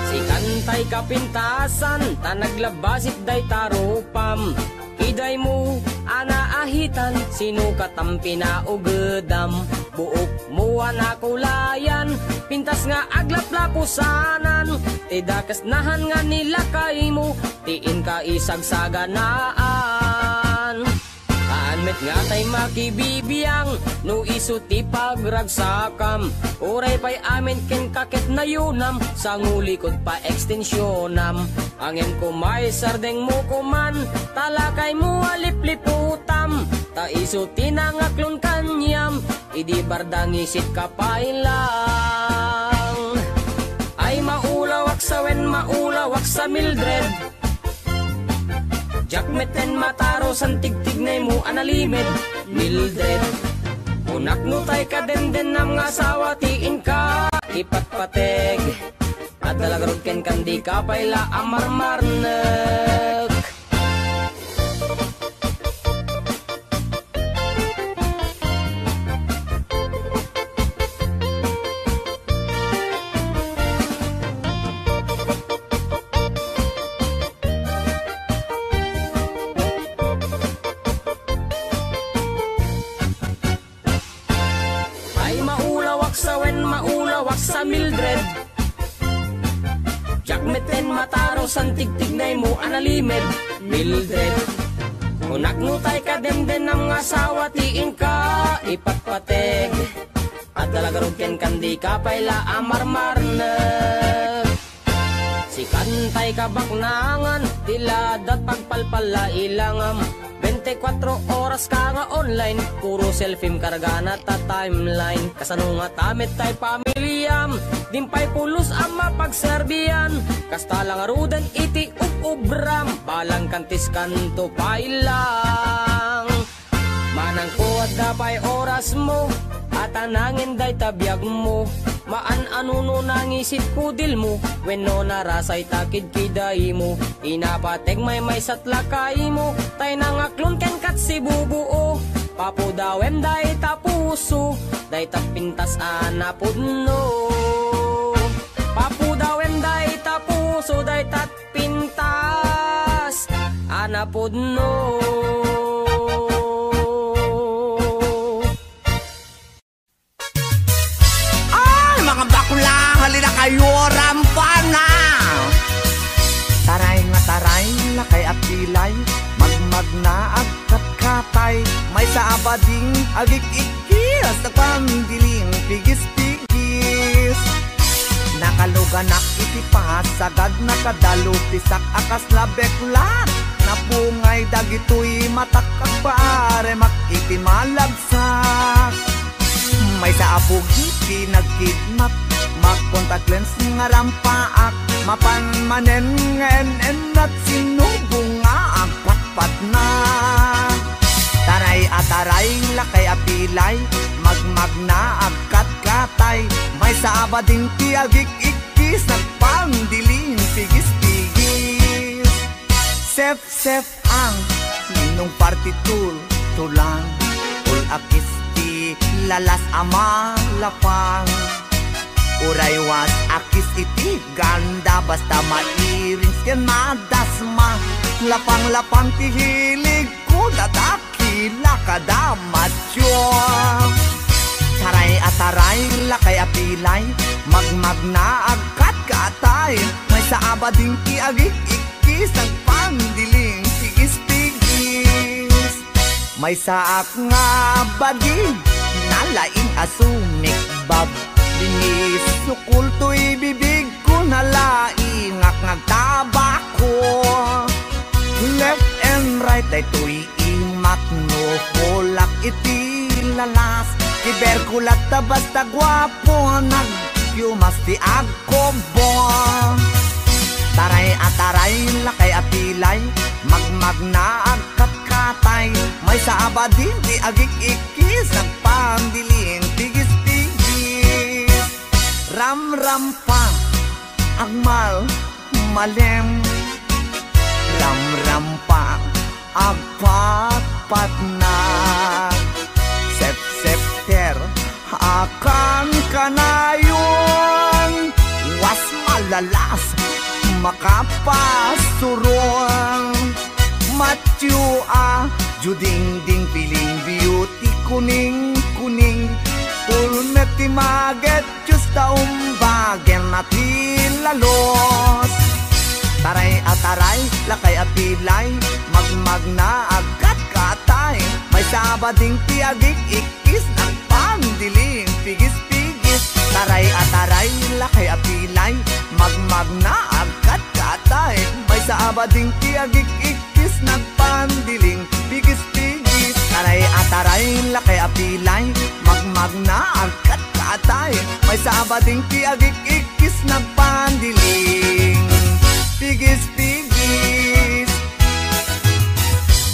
Sikan tay kapintasan, ta naglabasit dayta rupam. Idaymo a naahitan, sino katan pinaugedam? Buokmo a nakulayan, pintas nga aglaplapusanan, ti dakes nahan nga nilakaymo, ti inka isagsaganaan. Haan met nga tay makibibiang, no isu ti pagragsakam. Uray pay amin kenka ket nayunam, sangulikod pa extensionam. Ngem koma isardengmo koman, ta lakaymo a lipliputam, ta isu ti nangaklon kaniam, idi bardangisit ka pay lang. Ay maulawak sa wen maulawak sa Mildred. Diak metten mataro san tigtignaymo a nalimed, Mildred. Kunak no tay kadendennam nga asawa ti inka ipatpateg. Adda la garud kenkan, dika pay la a marmarnek. Ay maulawak sa wen maulawak sa Mildred. Diak metten mataro san tigtignaymo a nalimed, Mildred. Kunak no tay kadendennam nga asawa ti inka ipatpateg. Adda la garud kenkan, dika pay la a marmarnek. Sikan tay kabaknangan, ti ladat pagpalpalla ilangam. Bente kuatro oras ka nga online, puro selfiem kargana ta timeline. Kasano ngata met tay pamiliam, din pay pulos a mapagserbian. Kasta la ngaruden iti ub-ubram, balang kantis kanto pay lang. Manangko adda pay orasmo, a tanangen dayta biagmo. Maan-ano no nangisit pudilmo, wenno narasay ta kidkidaymo. Inapateg maymaysa ti lakaymo, tay nangaklon kenka ti sibubuo. Papudawem dayta puso, dayta pintas a napudno. Papudawem dayta puso, dayta pintas a napudno. Ay, mga bakla, halina kayo, rampana! Taray nga taray, lakay a pilay, magmagna, agkatkatay, maysa a bading, agik-ikkis, agpandiling, pigis-pigis. Nakaluganak iti pasagad, nakadalutisak a kasla beklat. Napungay dagitoy matak, agpaaremak iti malagsak. Maysa a bugi ti nagkidnap, mag-contact lens nga rampaak, mapan manen nga en-ennat, sinubo nga agpatpatna. Taray a taray, lakay a pilay, magmagna, agkatkatay, may Sabading ti agik-ikkis, nagpandiling pigis-pigis. Sef-sef ang ninong party tool, tulang, ul-akis ti lalas a malapang. Uray was-akis iti ganda, basta mairing ken madasma. Lapang-lapang ti hilig ko, dadak kila kada matyo. Taray a taray, lakay a pilay, magmagna agkatkatay. Maysa a bading ti agik-ikkis, nagpandiling pigis-pigis. Maysaak nga bading, nalaing a sumikbab. Binisukol toy bibig ko, nalaingak nga agtabako. Left and right, daytoy imak no kulak iti lalas. Kiberkulat ta basta guapo, nagyumas ti agkubbo. Taray a taray, lakay a pilay, magmagna agkatkatay. Maysa a bading ti agik-ikkis, nagpandiling pigis-pigis. Ramrampa, agmal, malem. Ramrampa, agpatpatnag. Sepsepter, akankanayon. Was malalas, makapasurong. Matyo a, judingding, piling beauty, kuning-kuning. Pulmet ti maget, Diyos ta umbagen a ti lalos. Taray a taray, lakay a pilay, magmagna agkatkatay. Maysa a bading ti agik-ikkis, nagpandiling pigis-pigis. Taray a taray, lakay a pilay, magmagna agkatkatay. Maysa a bading ti agik-ikkis, nagpandiling pigis-pigis. Taray a taray, lakay a pilay, magmagna agkatkatay. Maysa a bading ti agik-ikkis, nagpandiling pigis-pigis.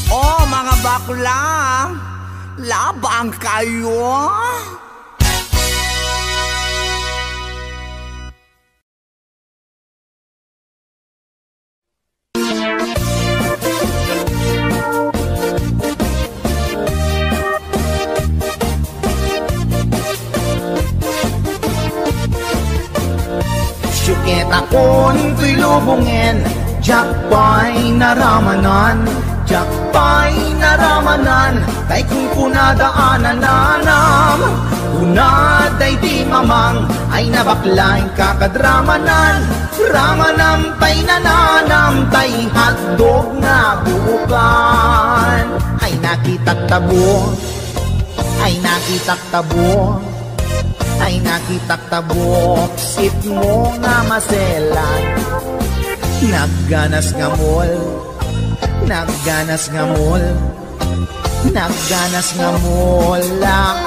Oh, mga bakla, labang kayo. Siuketakon toy lubongen, diak pay naramanan, diak pay naramanan, tay kunkunada a nananam. Kuna daydi mamang, ay nabakla, inka kad ramanan. Ramanam tay nananam, tay hotdog nga buokan. Ay nakitak tabo, ay nakitak tabo, ay nakitak tabo, sitmo nga maselan. Nagganas nga mall, nagganas nga mall, nagganas nga mall,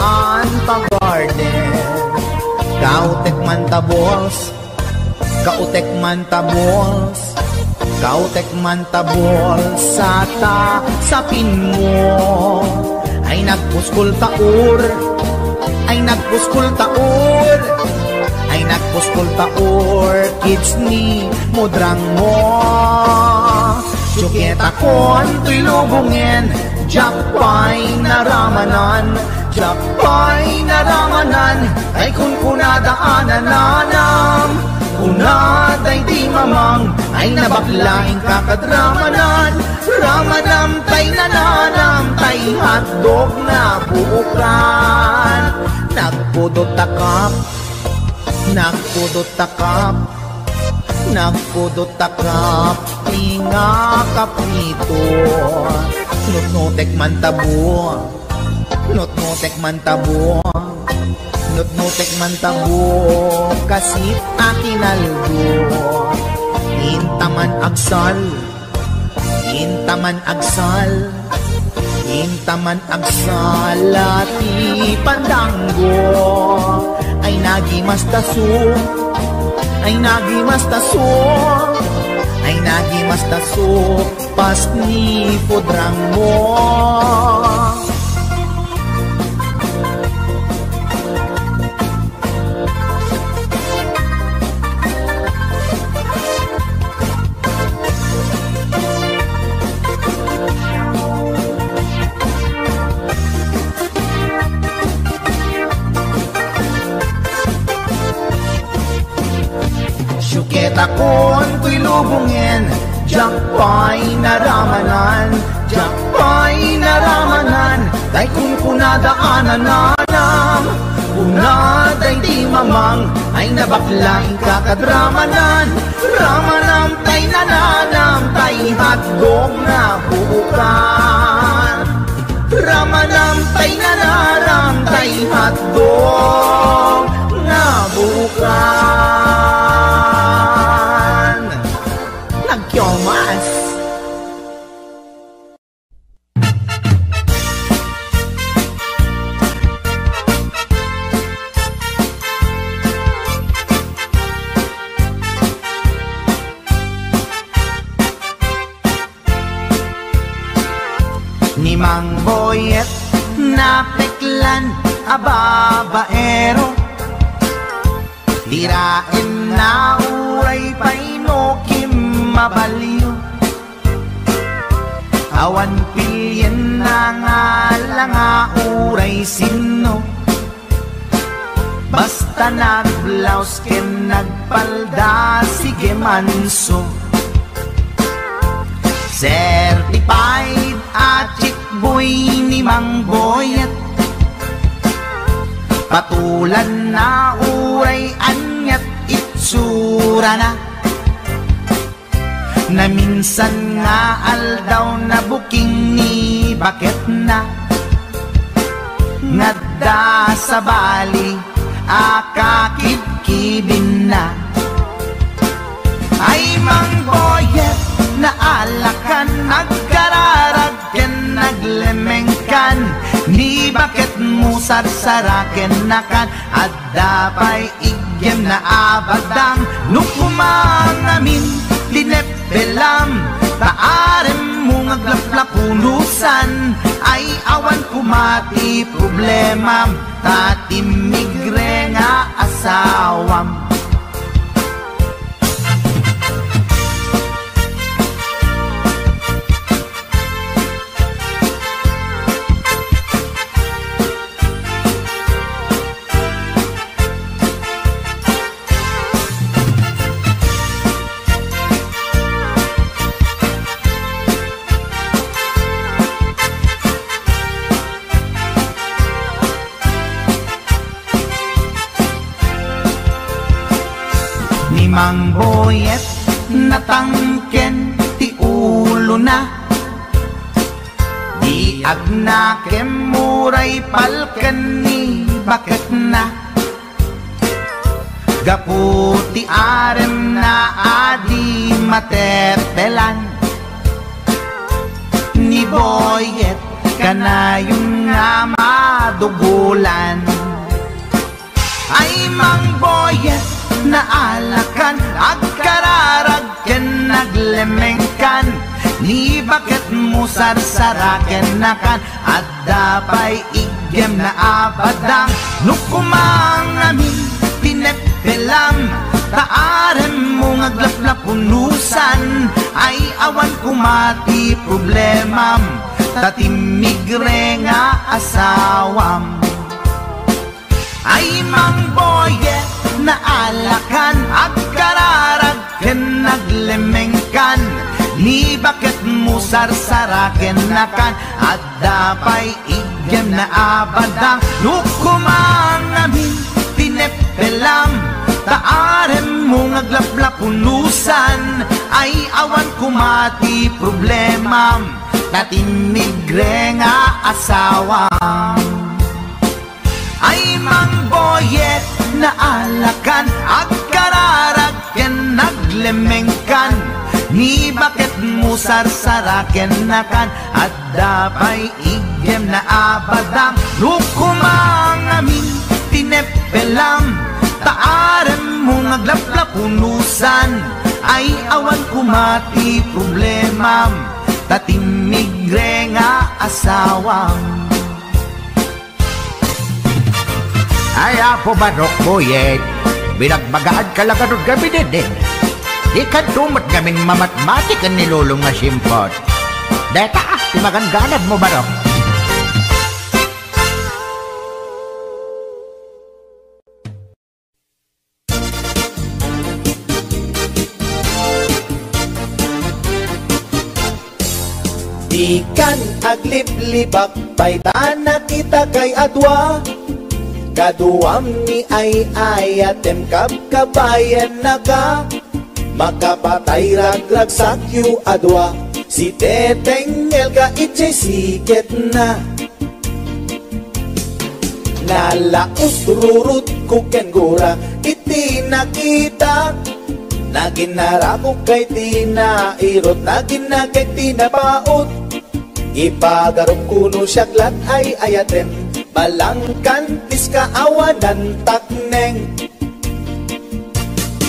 haan pa garden. Kautek man ta, boss, kautek man ta, boss, kautek man ta, boss, sa ta sapin mo. Ay nagpuskol ta or, ay nagpuskol ta or, ay nagpuskol ta or, kids ni mudrang mo. Siuketakon toy lubongen, diak pay naramanan, diak pay naramanan, ay kunkunada a nananam. Kuna daydi mamang, ay nabakla, inka kad ramanan. Ramanam tay nananam, tay hotdog nga buokan. Nagpudot ta kap, nagpudot ta kap, nagpudot ta kap, ti nga kaprito. Nutnutek man tabo, nutnutek man tabo, nutnutek man tabo, kasit a kinaldo. Inta man agsal, inta man agsal, inta man agsal a ti pandanggo. Ay nagimas ta su, ay nagimas ta su, ay nagimas ta su, pas ni pudrang mo. Akontoy lubongen, diak pay naramanan, diak pay naramanan, tay kunkunada a nananam. Kuna daydi mamang, ay nabakla inka kad ramanam, ramanam tay nananam, tay hotdog nga buokan. Ramanam tay nananam, tay hotdog nga buokan. Nagkiomas. Ni Mang Boyet, napeklan a babaero. Tiraenna uray pay no kimmabalio. Awan pilienna nga langa uray sinno. Basta nagblaus ken nagpalda, sige manso. Certified a chick boy ni Mang Boyet. Patulanna uray aniat itsurana. Naminsan nga aldaw, nabuking ni baketna. Ngadda sabali a kakibkibinna. Ay, Mang Boyet, naalakan, agkararag ken naglemengkan. Ni baketmo sarsarakennakan. Adda pay iggemna a badang no koma ngamin ti neppelam, ta aremmo nga aglaplapunusan. Ay, awan koma ti problemam, ta timmigre nga asawam. Ni Mang Boyet, natangken ti ulona. Di agnakem uray palken ni baketna. Gapu ti aremna a di matepelan, ni Boyet kanayon nga madugolan. Ay, Mang Boyet, naalakan, agkararag ken naglemengkan, ni baketmo sarsarakennakan. Adda pay iggemna a badang no koma ngamin ti neppelam, ta aremmo nga aglaplapunusan. Ay, awan koma ti problemam, ta timmigre nga asawam. Ay, Mang Boyet, naalakan, agkararag ken naglemengkan, ni baketmo sarsarakennakan. Adda pay iggemna a badang no koma ngamin ti neppelam, ta aremmo nga aglaplapunusan. Ay, awan koma ti problemam, ta timmigre nga asawam. Ay, Mang Boyet, naalakan, agkararag ken naglemengkan, ni baketmo sarsarakennakan. Adda pay iggemna a badang no koma ngamin ti neppelam, ta aremmo nga aglaplapunusan. Ay, awan koma ti problemam, ta timmigre nga asawam. Ay, Apo Barok, Boyet, binagbagaanka la ngarud ngamin, eh. Dikanto met ngamin mamatmati ken ni Lolom nga simpot. Deta, ah, ti maganganabmo, Barok. Agliblibak pay ta nakitak a adua. Kaduam ni ay-ayatem, kabkabayennaka. Makapatay ragragsakyo a dua. Sitengngel ka idiay siketna. Nalaus-rurutko ken gura iti nakitak. Naginnarakok kay ti nairut, naginnakek ti napaut. Ipagarupko no siak la ti ay-ayatem, balangkantis ka awanan takneng.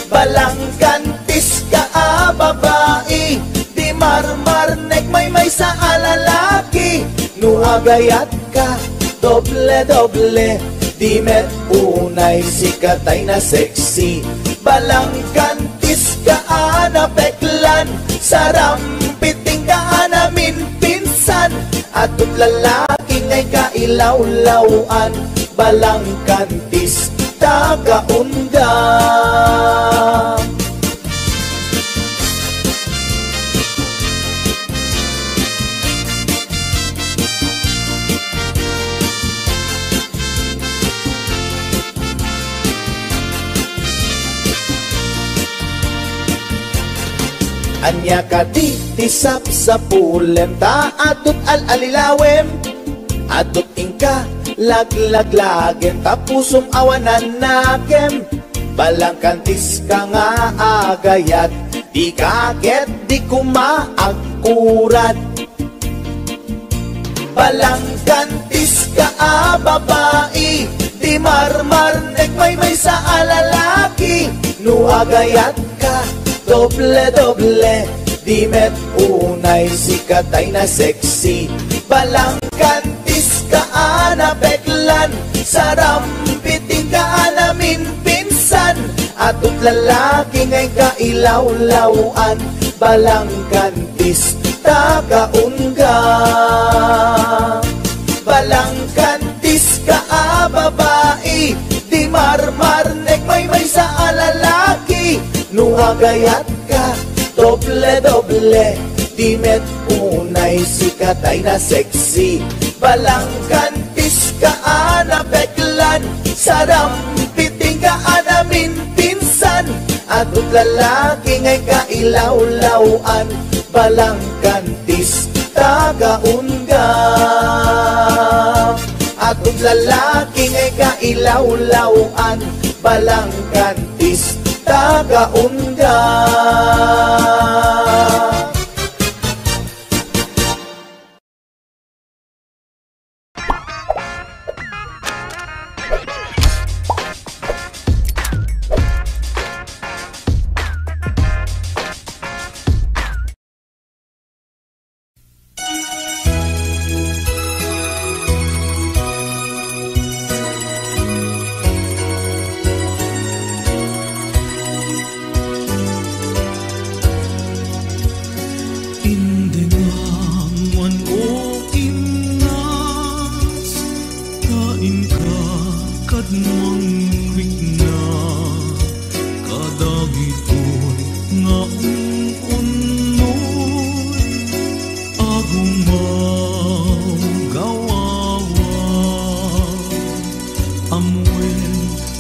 Balangkantis ka a babai, di marmarnek maymaysa a lalaki. No agayatka, doble-doble, di met unay sika tay na sexy. Balangkantis ka a napeklan, sarampiting ka a naminpinsan. Adto't lalaki nga ikailawlaw-an, balangkantis ta kaunda. Ania kadi ti sapsapulem ta adto't al-alilawem? Adto't inka laglaglagem ta pusom awanan nakem. Balangkantis ka nga agayat, dika ket di koma agkurat. Balangkantis ka a babai, di marmarnek maymaysa a lalaki. No agayatka, doble-doble, di met unay sika tay na sexy. Balangkantis ka a napeklan, sarampiting ka a naminpinsan. Adto't lalaki nga ikailawlaw-an, balangkantis ta kaunda. Balangkantis ka a babai, di marmarnek maymaysa a lalaki. No agayatka, doble-doble, di met unay sika tay na sexy. Balangkantis ka a napeklan, sarampiting ka a naminpinsan. Adto't lalaki nga ikailawlaw-an, balangkantis ta kaunda. Adto't lalaki nga ikailawlaw-an, balangkantis ta kaunda. Indengam man, o Imnas, ta inka kad mangrikna kadagitoy nga un-unnoy a gumawgawawa. Ammoen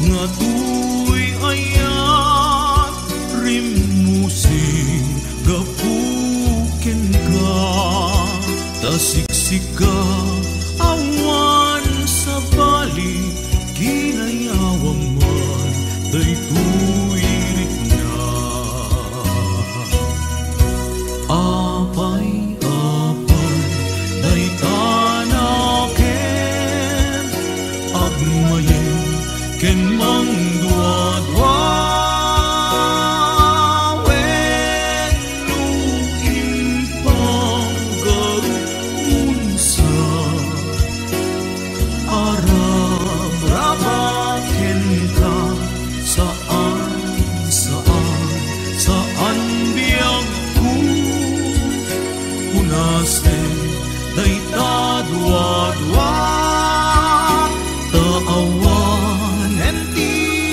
nga toy ayat rimmusin gapu kenka, ta siksika awan sabali, ginayawam man daytoy rikna. Apay, apay, dayta nakem, agmayem ken mangduadua, wenno impagarup unsa a rabrabak kenka. Saan, saan, saan biagko. Kunasen dayta duadua, ta awanen ti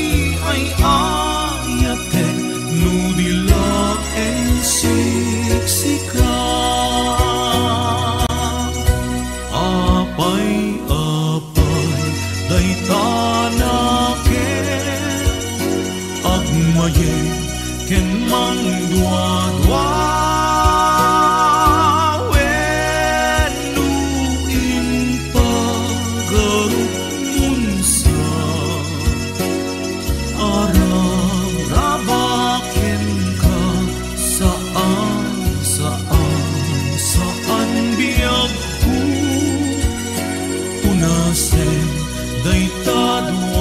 Dayta naket agmayeg ken mangduadua wenno impagarupmonsa. Ararabak kenka, saan, saan, saan biagko. Punasen dayta dua